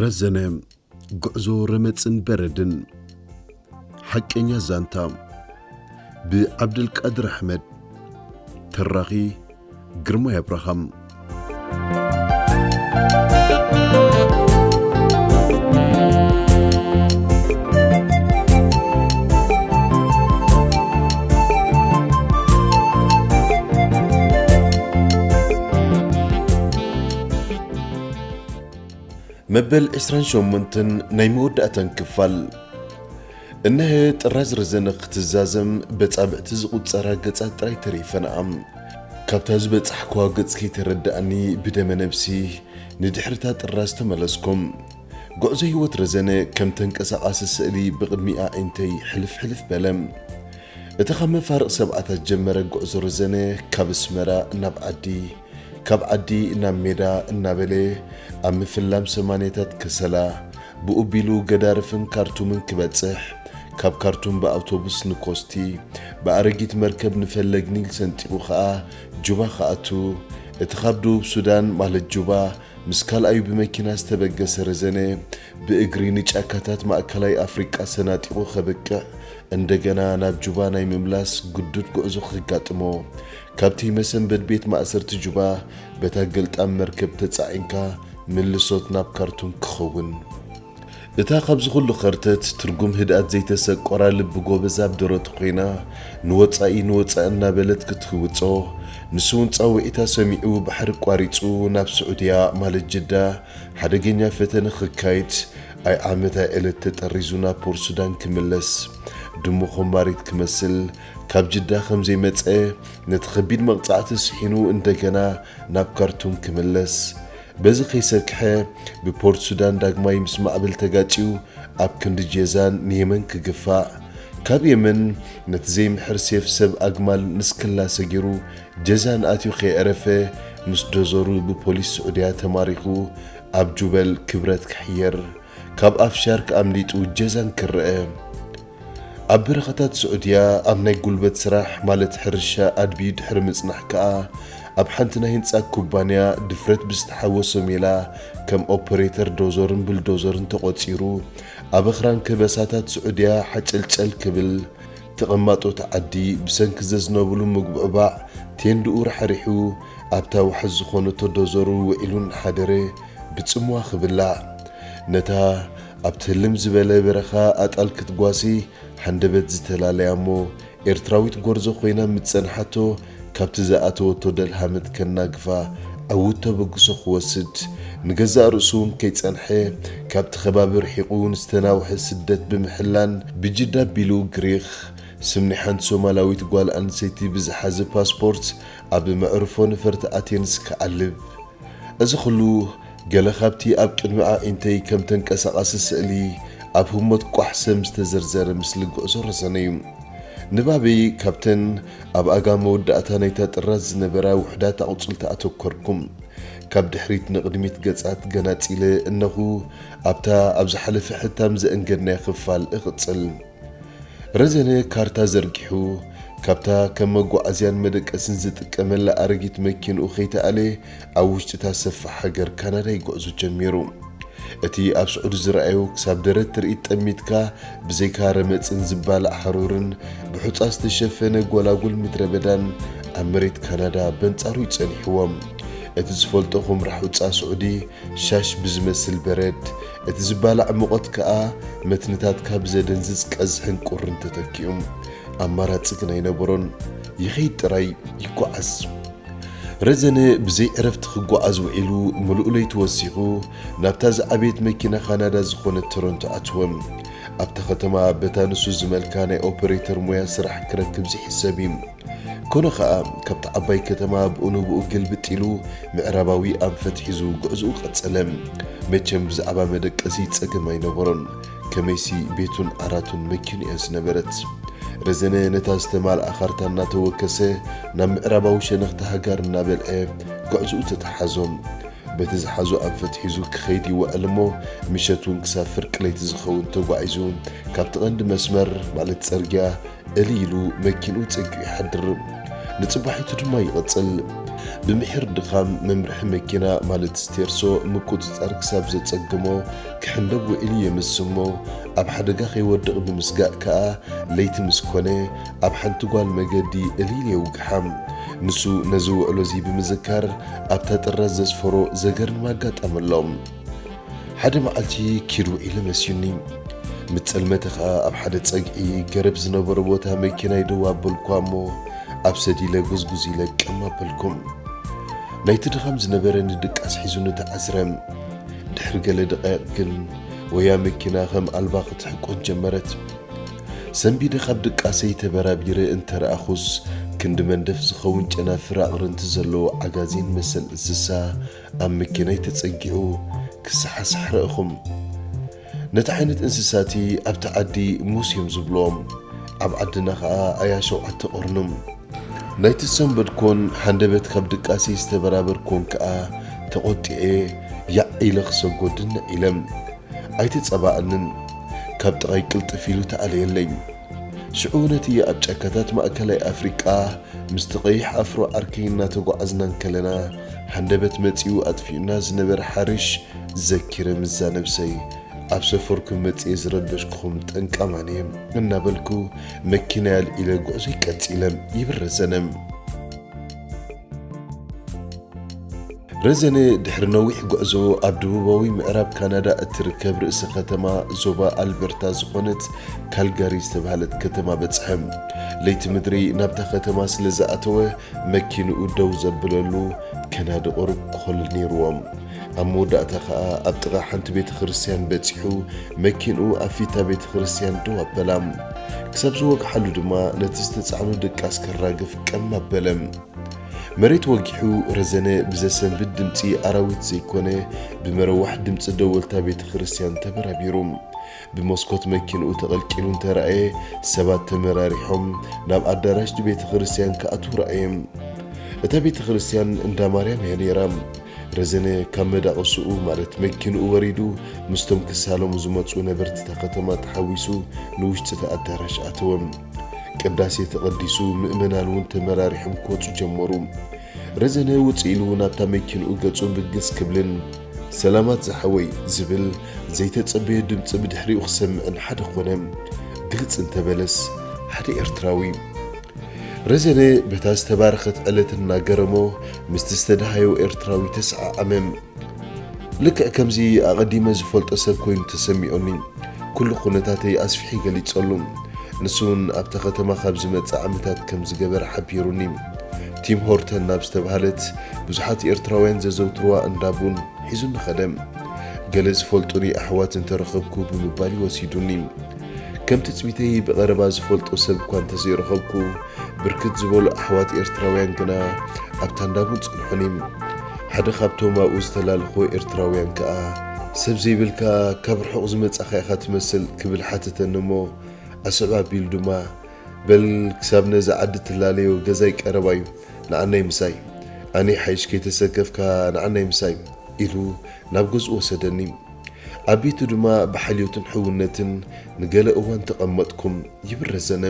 ረዘነ፣ ጉዕዞ ረመጽን በረድን። ሓቀኛ ዛንታ፣ ብዓብደልቃድር ኣሕመድ። ተራኺ፣ ግርማይ ኣብርሃም። መበል ዕስራን ሸሞንተን ናይ መወዳእታን ክፋል። እነሀ ጥራዝ ረዘነ ክትዛዘም በጻብዕቲ ዝቑጸራ ገጻት ጥራይ ተሪፈንኣ። ካብታ ዝበጻሕኩዋ ገጽ ከይተረድኣኒ ብደመ ነብሲ ንድሕርታ ጥራዝ ተመለስኩም። ጉዕዞ ህይወት ረዘነ ከም ተንቀሳቓሲ ስእሊ ብቕድሚ ኣዒንተይ ሕልፍ ሕልፍ በለ። እቲ ካብ መፋርቕ ሰብዓታት ጀመረ ጉዕዞ ረዘነ ካብ ኣስመራ ናብ ዓዲ፣ ካብ ዓዲ ናብ ሜዳ እናበለ ኣብ ምፍላም ሰማንያታት ከሰላ፣ ብኡ ቢሉ ገዳርፍን ካርቱምን ክበጽሕ፣ ካብ ካርቱም ብኣውቶቡስ ንኮስቲ፣ ብኣረጊት መርከብ ንፈለግ ኒል ሰንጢቑ ኸኣ ጁባ ክኣቱ፣ እቲ ካብ ደቡብ ሱዳን ማለት ጁባ ምስ ካልኣዩ ብመኪና ዝተበገሰ ረዘነ፣ ብእግሪ ንጫካታት ማእከላይ ኣፍሪቃ ሰናጢቑ ከብቅዕ፣ እንደገና ናብ ጁባ ናይ ምምላስ ግዱድ ጉዕዞ ክጋጥሞ፣ ካብቲ መሰንበድ ቤት ማእሰርቲ ጁባ በታ ገልጣም መርከብ ተጻዒንካ ምልሶት ናብ ካርቱም ክኸውን። እታ ካብዚ ኩሉ ኸርተት ትርጉም ህድኣት ዘይተሰቆራ ልቢ ጎበዝ ኣብ ደረቱ ኮይና፣ ንወጻኢ ንወጻኢ እናበለት ክትህውጾ፣ ንሱ እውን ጻውዒታ ሰሚዑ ባሕሪ ቋሪጹ ናብ ስዑድያ ማለት ጅዳ ሓደገኛ ፈተነ ክካይድ፣ ኣይ ዓመት ኣይ ዕለት ተጠሪዙ ናብ ፖርት ሱዳን ክምለስ፣ ድሙ ኮማሪት ክመስል ካብ ጅዳ ከም ዘይመጸ፣ ነቲ ከቢድ መቕጻዕቲ ስሒኑ እንደገና ናብ ካርቱም ክምለስ፣ በዚ ከይሰክሐ ብፖርት ሱዳን ዳግማይ ምስ ማዕበል ተጋጭዩ ኣብ ክንዲ ጀዛን ንየመን ክግፋዕ፣ ካብ የመን ነቲ ዘይምሕር ሴፍ ሰብ ኣግማል ንስክላ ሰጊሩ ጀዛን ኣትዩ ከየዕረፈ ምስ ዶዘሩ ብፖሊስ ስዑድያ ተማሪኹ ኣብ ጁበል ክብረት ክሕየር፣ ካብ ኣፍ ሻርክ ኣምሊጡ ጀዛን ክረአ። ኣብ በረኻታት ስዑድያ ኣብ ናይ ጉልበት ስራሕ ማለት ሕርሻ ኣድብዩ ድሕሪ ምጽናሕ ከኣ፣ ኣብ ሓንቲ ናይ ህንጻ ኩባንያ ድፍረት ብዝተሓወሶ ሜላ ከም ኦፐሬተር ዶዞርን ብልዶዘርን ተቖጺሩ፣ ኣብ ኣኽራን ከበሳታት ስዑድያ ሓጨልጨል ክብል፣ ተቐማጦ እቲ ዓዲ ብሰንኪ ዘዝነብሉ ምጉብዕባዕ ቴንድኡ ራሕሪሑ፣ ኣብታ ዋሕስ ዝኾነቶ ዶዘሩ ውዒሉ እናሓደረ ብጽምዋ ክብላዕ፣ ነታ ኣብ ትህልም ዝበለ በረኻ ኣጣል ክትጓሲ ሃንደበት ዝተፈላለያ እሞ፣ ኤርትራዊት ጎርዞ ኮይና ምስ ጸንሓቶ፣ ካብቲ ዝኣተወቶ ደልሃመት ከናግፋ፣ ዕዉት ተበግሶ ክወስድ፣ ንገዛእ ርእሱ እውን ከይጸንሐ፣ ካብቲ ከባቢ ርሒቑ ንዝተናውሐ ስደት ብምሕላን፣ ብጅዳ ኣቢሉ ግሪኽ፣ ስም ናይ ሓንቲ ሶማላዊት ጓል ኣንስተይቲ ብዝሓዘ ፓስፖርት፣ ኣብ መዕርፎ ነፈርቲ ኣቴንስ ክዓልብ። እዚ ኹሉ ገለ ካብቲ ኣብ ቅድሚ ኣዒንተይ ከም ተንቀሳቓሲ ስእሊ ኣብ ህሞት ቋሕ ሰም ዝተዘርዘረ ምስሊ ጉዕዞ ረዘነ እዩ። ንባበይ ካብተን ኣብ ኣጋ መወዳእታ ናይታ ጥራዝ ዝነበራ ውሑዳት ኣቑጽልቲ ኣተኮርኩም። ካብ ድሕሪት ንቕድሚት ገጻት ገናጺለ እነኹ ኣብታ ኣብ ዝሓለፈ ሕታም ዘእንገድናያ ክፋል እቕጽል። ረዘነ ካርታ ዘርጊሑ፣ ካብታ ከም መጓዓዝያን መደቀስን ዝጥቀመላ ኣረጊት መኪንኡ ከይተኣለ፣ ኣብ ውሽጢ እታ ሰፋሕ ሃገር ካናዳ እዩ ጉዕዞ ጀሚሩ። እቲ ኣብ ስዑዲ ዝረኣዮ ክሳብ ደረት ትርኢት ጠሚትካ ብዘይካ ረመጽን ዝባላዕ ሓሩርን ብሑጻ ዝተሸፈነ ጎላጉል ምድረ በዳን ኣብ መሬት ካናዳ በንጻሩ እዩ ጸኒሕዎም። እቲ ዝፈልጦ ኹምራ ሑጻ ስዑዲ ሻሽ ብዝመስል በረድ፣ እቲ ዝባላዕ ሙቐት ከኣ መትንታትካ ብዘደንዝዝ ቀዝሕን ቁርን ተተኪኡ። ኣማራጺ ግን ኣይነበሮን። ይኸይድ ጥራይ ይጓዓዝ። ረዘነ ብዘይ ዕረፍቲ ክጓዓዝ ውዒሉ፣ ምሉእ ለይቲ ወሲኹ፣ ናብታ ዝዓበየት መኪና ካናዳ ዝኾነት ቶሮንቶ ኣትወ። ኣብታ ከተማ በታ ንሱ ዝመልካ ናይ ኦፐሬተር ሞያ ስራሕ ክረክብ ዝሕሰብ እዩ። ኮነ ኸኣ፣ ካብታ ዓባይ ከተማ ብኡ ንብኡ ግልብጥ ኢሉ ምዕራባዊ ኣንፈት ሒዙ ጉዕዞኡ ቀጸለ። መቸም ብዛዕባ መደቀሲ ጸገም ኣይነበሮን። ከመይሲ ቤቱን ዓራቱን መኪኑ እያ ዝነበረት። ረዘነ ነታ ዝተማልኣ ካርታ እናተወከሰ ናብ ምዕራባዊ ሸነኽቲ ሃገር እናበልዐ ጉዕዞኡ ተተሓዞ። በቲ ዝሓዞ ኣንፈት ሒዙ ክኸይድ ይውዕል እሞ፣ ምሸት እውን ክሳብ ፍርቂ ለይቲ ዝኸውን ተጓዒዙ፣ ካብቲ ቀንዲ መስመር፣ ማለት ጽርግያ፣ እልይ ኢሉ መኪንኡ ጸጊዑ ይሓድር። ንጽባሒቱ ድማ ይቕጽል። ብምሒር ድኻም መምርሒ መኪና ማለት ስቴርሶ ምቁጽጻር ክሳብ ዘጸግሞ ክሕንበብ ውዒሉ የምስ እሞ፣ ኣብ ሓደጋ ከይወድቕ ብምስጋእ ከኣ ለይቲ ምስ ኮነ ኣብ ሓንቲ ጓል መገዲ እልል የውግሓ። ንሱ ነዚ ውዕሎ እዚ ብምዝካር ኣብታ ጥራዝ ዘስፈሮ ዘገርም ኣጋጣሚ ኣሎ። ሓደ መዓልቲ ኪድ ውዒለ መስዩኒ። ምስ ጸልመተ ኸኣ ኣብ ሓደ ጸግዒ ገረብ ዝነበሮ ቦታ መኪናይ ደው ኣበልኩዋ እሞ ኣብ ሰዲለ ጉዝጉዝ ኢለ ቀም ኣበልኩ። ናይቲ ድኻም ዝነበረኒ ድቃስ ሒዙኒ ተዓስረ። ድሕሪ ገለ ደቃይቕ ግን ወያ መኪና ከም ኣልባ ክትሕቆን ጀመረት። ሰንቢደ ካብ ድቃሰይ ተበራቢረ እንተ ረኣኹስ፣ ክንዲ መንደፍ ዝኸውን ጨናፍር ኣቕርንቲ ዘለዎ ዓጋዜን መሰል እንስሳ ኣብ መኪናይ ተጸጊዑ ክሰሓስሕ ረእኹ። ነቲ ዓይነት እንስሳቲ ኣብቲ ዓዲ ሙስ እዮም ዝብልዎም። ኣብ ዓድና ኸኣ ኣያ ሸውዓተ ቐርኑ። ናይቲ ዝሰንበድኩዎን ሃንደበት ካብ ድቃሰይ ዝተበራበርኩዎን ከኣ ተቖጢዐ ያዕ ኢለ ክሰጎ ድንዕ ኢለ። ኣይተጸባእንን። ካብ ጥቓይ ቅልጥፍ ኢሉ ተኣለየለይ። ሽዑ ነቲ ኣብ ጫካታት ማእከላይ ኣፍሪቃ ምስቲ ቀይሕ ኣፍሮ ዓርከይ እናተጓዓዝና እንከለና፣ ሃንደበት መጺኡ ኣጥፊኡና ዝነበረ ሓርሽ ዘኪረ ምስዛ ነብሰይ፣ ኣብ ሰፈርኩም መጺኤ ዝረበሽኩኹም ጠንቃማን እየ እናበልኩ መኪናይ ኣልዒለ ጉዕዞይ ቀጺለ ይብል ረዘነ። ረዘነ ድሕሪ ነዊሕ ጉዕዞ ኣብ ደቡባዊ ምዕራብ ካናዳ እትርከብ ርእሰ ከተማ ዞባ ኣልበርታ ዝኾነት ካልጋሪ ዝተባህለት ከተማ በጽሐ። ለይቲ ምድሪ ናብታ ከተማ ስለ ዝኣተወ መኪንኡ ደው ዘብለሉ ከናዲ ቁሩብ ክኾልል ነይርዎ። ኣብ መወዳእታ ኸኣ ኣብ ጥቓ ሓንቲ ቤተ ክርስትያን በጺሑ መኪንኡ ኣብ ፊታ ቤተ ክርስትያን ደው ኣበላ። ክሳብ ዝወግሓሉ ድማ ነቲ ዝተጻዕኖ ድቃስ ከራግፍ ቀም ኣበለ። መሬት ወጊሑ ረዘነ ብዘሰንብድ ድምጺ ኣራዊት ዘይኮነ ብመረዋሕ ድምጺ ደወልታ ቤተ ክርስትያን ተበራቢሩ። ብመስኮት መኪንኡ ተቐልቂሉ እንተረኣየ ሰባት ተመራሪሖም ናብ ኣዳራሽ እቲ ቤተ ክርስትያን ክኣትዉ ረኣየ። እታ ቤተ ክርስትያን እንዳ ማርያም እያ ነይራ። ረዘነ ካብ መዳቕስኡ ማለት መኪንኡ ወሪዱ ምስቶም ክሳለሙ ዝመጹ ነበርቲ እታ ከተማ ተሓዊሱ ንውሽጢ እቲ ኣዳራሽ ኣተወ። ቅዳሴ ተቐዲሱ ምእመናን እውን ተመራሪሖም ክወጹ ጀመሩ። ረዘነ ውጽእ ኢሉ ናብታ መኪንኡ ገጹ ብግስ ክብልን ሰላማት ዝሓወይ ዝብል ዘይተጸበዮ ድምጺ ብድሕሪኡ ክሰምዕን ሓደ ኮነ። ግልጽ እንተበለስ ሓደ ኤርትራዊ። ረዘነ በታ ዝተባረኸት ዕለት እናገረሞ ምስቲ ዝተደሃዮ ኤርትራዊ ተሰዓዓመ። ልክዕ ከምዚ ኣቐዲመ ዝፈልጦ ሰብ ኮይኑ ተሰሚዑኒ። ኩሉ ኩነታተይ ኣስፊሐ ገሊጸሉ። ንሱ እውን ኣብታ ከተማ ካብ ዝመጽእ ዓመታት ከም ዝገበረ ሓቢሩኒ። ቲም ሆርተን ናብ ዝተባህለት ብዙሓት ኤርትራውያን ዘዘውትርዋ እንዳ ቡን ሒዙኒ ኸደ። ገለ ዝፈልጡኒ ኣሕዋት እንተረኸብኩ ብምባል እዩ ወሲዱኒ። ከም ትጽቢተይ ብቐረባ ዝፈልጦ ሰብ እኳ እንተዘይረኸብኩ፣ ብርክት ዝበሉ ኣሕዋት ኤርትራውያን ግና ኣብታ እንዳ ቡን ጸንሑኒ። ሓደ ካብቶም ኣብኡ ዝተላለኹ ኤርትራውያን ከኣ፣ "ሰብ ዘይብልካ ካብ ርሑቕ ዝመጻኻ ኢኻ ትመስል" ክብል ሓተተኒ እሞ፣ ኣስዕብ ኣቢሉ ድማ፣ "በል ክሳብ ነዚ ዓዲ ትላለዮ ገዛይ ቀረባ እዩ፣ ንዓናይ ምሳይ። ኣነ ይሓይሽ ከይተሰከፍካ ንዓናይ ምሳይ" ኢሉ ናብ ገዝኡ ወሰደኒ። ኣብ ቤቱ ድማ ብሓልዮትን ሕውነትን ንገለ እዋን ተቐመጥኩም ይብል ረዘነ።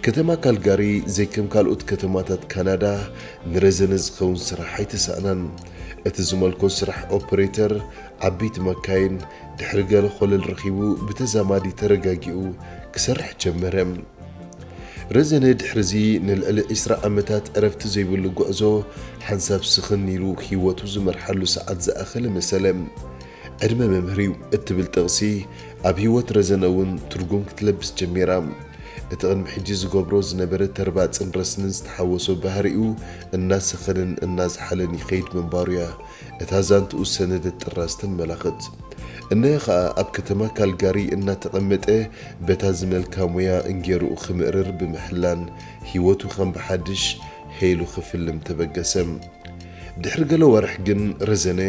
ከተማ ካልጋሪ ዘይከም ካልኦት ከተማታት ካናዳ ንረዘነ ዝኸውን ስራሕ ኣይተሳእናን። እቲ ዝመልኮ ስራሕ ኦፕሬተር ዓበይቲ መካይን ድሕሪ ገለ ኮለል ረኺቡ ብተዛማዲ ተረጋጊኡ ክሰርሕ ጀመረ። ረዘነ ድሕርዚ ንልዕሊ ዕስራ ዓመታት ዕረፍቲ ዘይብሉ ጉዕዞ ሓንሳብ ስኽን ኢሉ ህይወቱ ዝመርሓሉ ሰዓት ዝኣኸለ መሰለ። "ዕድመ መምህር እዩ" እትብል ጥቕሲ ኣብ ህይወት ረዘነ እውን ትርጉም ክትለብስ ጀሚራ። እቲ ቅድሚ ሕጂ ዝገብሮ ዝነበረ ተርባጽን ረስንን ዝተሓወሶ ባህሪኡ እናሰኸነን እናዝሓለን ይኸይድ ምንባሩ እያ እታ ዛንትኡ ዝሰነደት ጥራዝ ተመላኽት። እነሆ ኸኣ ኣብ ከተማ ካልጋሪ እናተቐመጠ በታ ዝመልካ ሞያ እንጌርኡ ክምእርር ብምሕላን ህይወቱ ከም ብሓድሽ ሄሉ ክፍልም ተበገሰ። ድሕሪ ገለ ወርሕ ግን ረዘነ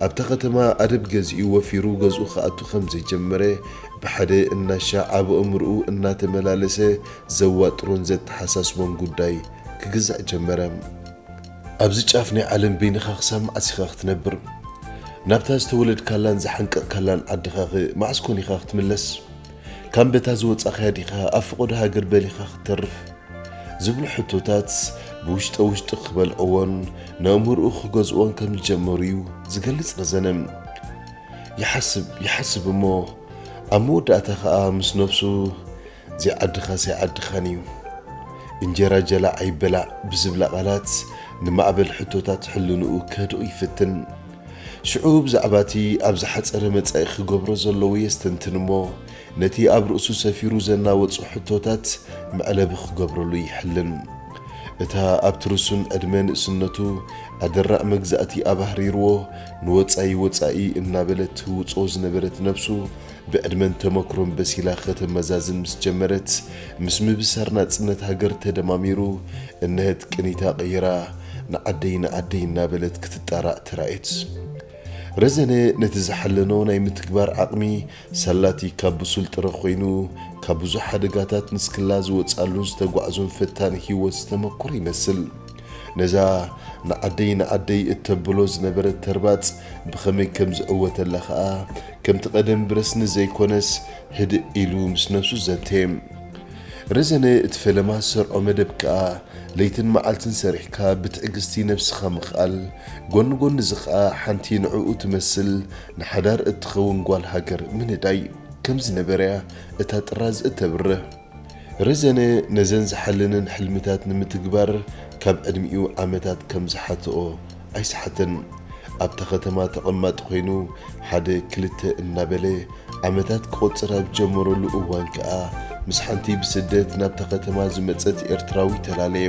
ኣብታ ከተማ ኣደብ ገዚኡ ወፊሩ ገዝኡ ክኣቱ ከም ዘይጀመረ ብሓደ እናሻዕ ኣብ ኣእምርኡ እናተመላለሰ ዘዋጥሮን ዘተሓሳስቦን ጉዳይ ክግዛዕ ጀመረ። ኣብዚ ጫፍ ናይ ዓለም በይንኻ ክሳብ መዓስ ኢኻ ክትነብር? ናብታ ዝተወለድካላን ዝሓንቀቕካላን ዓድኻኸ መዓስ ኮን ኢኻ ክትምለስ? ካብ በታ ዝወጻኻያ ዲኻ ኣብ ፍቖዶ ሃገር በሊኻ ክትተርፍ? ዝብሉ ሕቶታት ብውሽጠ ውሽጢ ክበልዕዎን ነእምርኡ ክገዝእዎን ከም ዝጀመሩ እዩ ዝገልጽ ረዘነ። ይሓስብ ይሓስብ እሞ ኣብ መወዳእታ ኸኣ ምስ ነብሱ፣ "ዘይዓድኻስ ኣይዓድኻን እዩ፣ እንጀራ ጀላዕ ኣይበላዕ" ብዝብላ ቃላት ንማዕበል ሕቶታት ሕልንኡ ከህድኦ ይፍትን። ሽዑ ብዛዕባ እቲ ኣብ ዝሓጸረ መጻኢ ክገብሮ ዘለዎ የስተንትን እሞ፣ ነቲ ኣብ ርእሱ ሰፊሩ ዘናወጾ ሕቶታት መዕለቢ ክገብረሉ ይሕልን። እታ ኣብቲ ርሱን ዕድመ ንእስነቱ ኣደራዕ መግዛእቲ ኣባህሪርዎ፣ ንወጻኢ ወጻኢ እናበለት ትህውጾ ዝነበረት ነብሱ፣ ብዕድመን ተመክሮን በሲላ ከተመዛዝን ምስ ጀመረት፣ ምስ ምብሳር ናጽነት ሃገር ተደማሚሩ፣ እነሀት ቅኒታ ቀይራ፣ "ንዓደይ፣ ንዓደይ" እናበለት ክትጣራዕ ተራእየት። ረዘነ ነቲ ዝሓለኖ ናይ ምትግባር ዓቕሚ ሳላቲ ካብ ብሱል ጥረ ኮይኑ፣ ካብ ብዙሕ ሓደጋታት ንስክላ ዝወጻሉን ዝተጓዕዞን ፈታኒ ህይወት ዝተመኮረ ይመስል። ነዛ "ንዓደይ፣ ንዓደይ" እተብሎ ዝነበረት ተርባጽ ብኸመይ ከም ዝዕወተላ ኸኣ፣ ከምቲ ቀደም ብረስኒ ዘይኮነስ፣ ህድእ ኢሉ ምስ ነብሱ ዘተ። ረዘነ፣ እቲ ፈለማ ዝሰርዖ መደብ ከኣ፣ ለይትን መዓልትን ሰሪሕካ ብትዕግስቲ ነብስኻ ምኽኣል፣ ጎኒ ጎኒ እዚ ከኣ ሓንቲ ንዕኡ ትመስል ንሓዳር እትኸውን ጓል ሃገር ምንዳይ ከም ዝነበረያ እታ ጥራዝ እተብርህ። ረዘነ ነዘን ዝሓለነን ሕልምታት ንምትግባር ካብ ዕድሚኡ ዓመታት ከም ዝሓትኦ ኣይሰሓተን። ኣብታ ከተማ ተቐማጢ ኮይኑ ሓደ ክልተ እናበለ ዓመታት ክቖጽር ኣብ ጀመረሉ እዋን ከኣ፣ ምስ ሓንቲ ብስደት ናብታ ከተማ ዝመጸት ኤርትራዊት ተላለየ።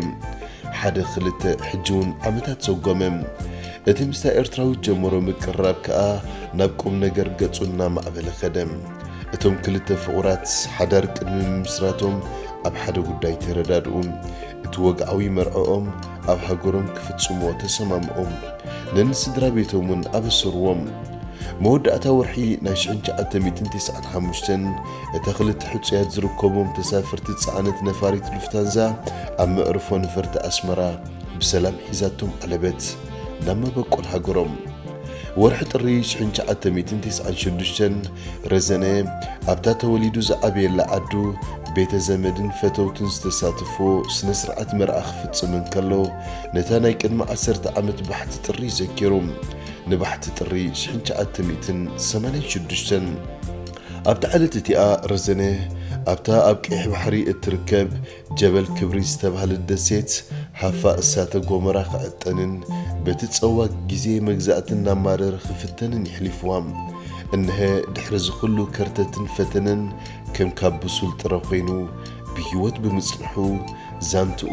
ሓደ ክልተ፣ ሕጂ እውን ዓመታት ሰጎመ። እቲ ምስታ ኤርትራዊት ጀመሮ ምቅርራብ ከኣ፣ ናብ ቁም ነገር ገጹ እናማዕበለ ከደ። እቶም ክልተ ፍቑራት፣ ሓዳር ቅድሚ ምምስራቶም ኣብ ሓደ ጉዳይ ተረዳድኡ። እቲ ወግዓዊ መርዕኦም ኣብ ሃገሮም ክፍጽምዎ ተሰማምኦም። ነንስድራ ቤቶም እውን ኣበሰርዎም። መወዳእታ ወርሒ ናይ ሽሕን ትሽዓተ ሚእትን ተስዓን ሓሙሽተን፣ እታ ክልተ ሕጹያት ዝርከቦም ተሳፈርቲ ዝጸዓነት ነፋሪት ሉፍታንዛ ኣብ መዕርፎ ነፈርቲ ኣስመራ ብሰላም ሒዛቶም ዓለበት ናብ መበቆል ሃገሮም። ወርሒ ጥሪ ሽሕን ትሽዓተ ሚእትን ተስዓን ሽዱሽተን፣ ረዘነ ኣብታ ተወሊዱ ዝዓበየላ ዓዱ፣ ቤተ ዘመድን ፈተውትን ዝተሳተፎ ስነ ስርዓት መርዓ ክፍጽም እንከሎ፣ ነታ ናይ ቅድሚ ዓሰርተ ዓመት ባሕቲ ጥሪ ዘኪሩ። ንባሕቲ ጥሪ ሽሕን ትሽዓተ ሚእትን ሰማንያን ሽዱሽተን። ኣብታ ዕለት እቲኣ ረዘነ ኣብታ ኣብ ቀይሕ ባሕሪ እትርከብ ጀበል ክብሪ ዝተባህለት ደሴት ሃፋ እሳተ ጎመራ ክዕጠንን በቲ ጸዋግ ግዜ መግዛእቲ እናማረረ ክፍተንን የሕሊፍዋ። እነሀ ድሕሪ እዚ ኩሉ ከርተትን ፈተነን ከም ካብ ብሱል ጥረ ኮይኑ ብህይወት ብምጽንሑ ዛንትኡ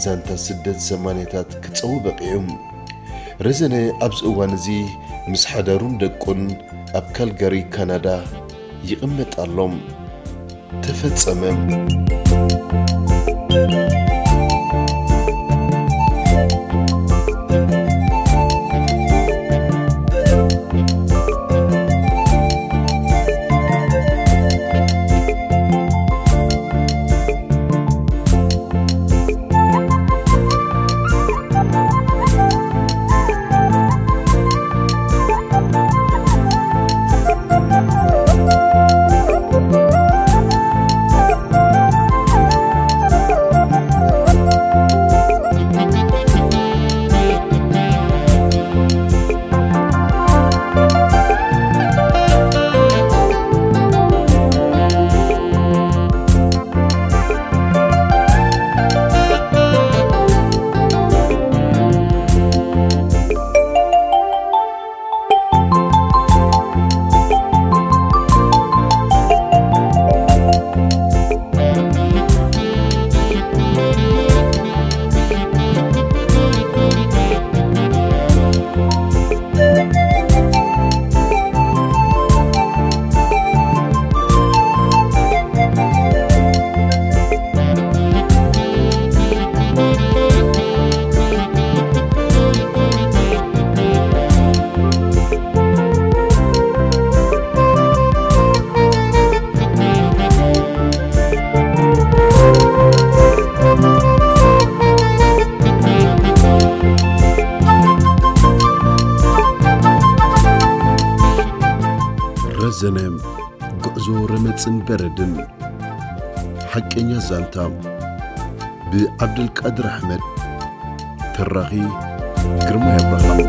ዛንታ ስደት ሰማንያታት ክጸዊ በቒዑ። ረዘነ ኣብዚ እዋን እዚ ምስ ሓዳሩን ደቁን ኣብ ካልጋሪ ካናዳ ይቕመጥ ኣሎ። ተፈጸመ። ረዘነ፣ ጉዕዞ ረመጽን በረድን። ሓቀኛ ዛንታ፣ ብዓብደልቃድር ኣሕመድ። ተራኺ ግርማይ ኣብርሃም።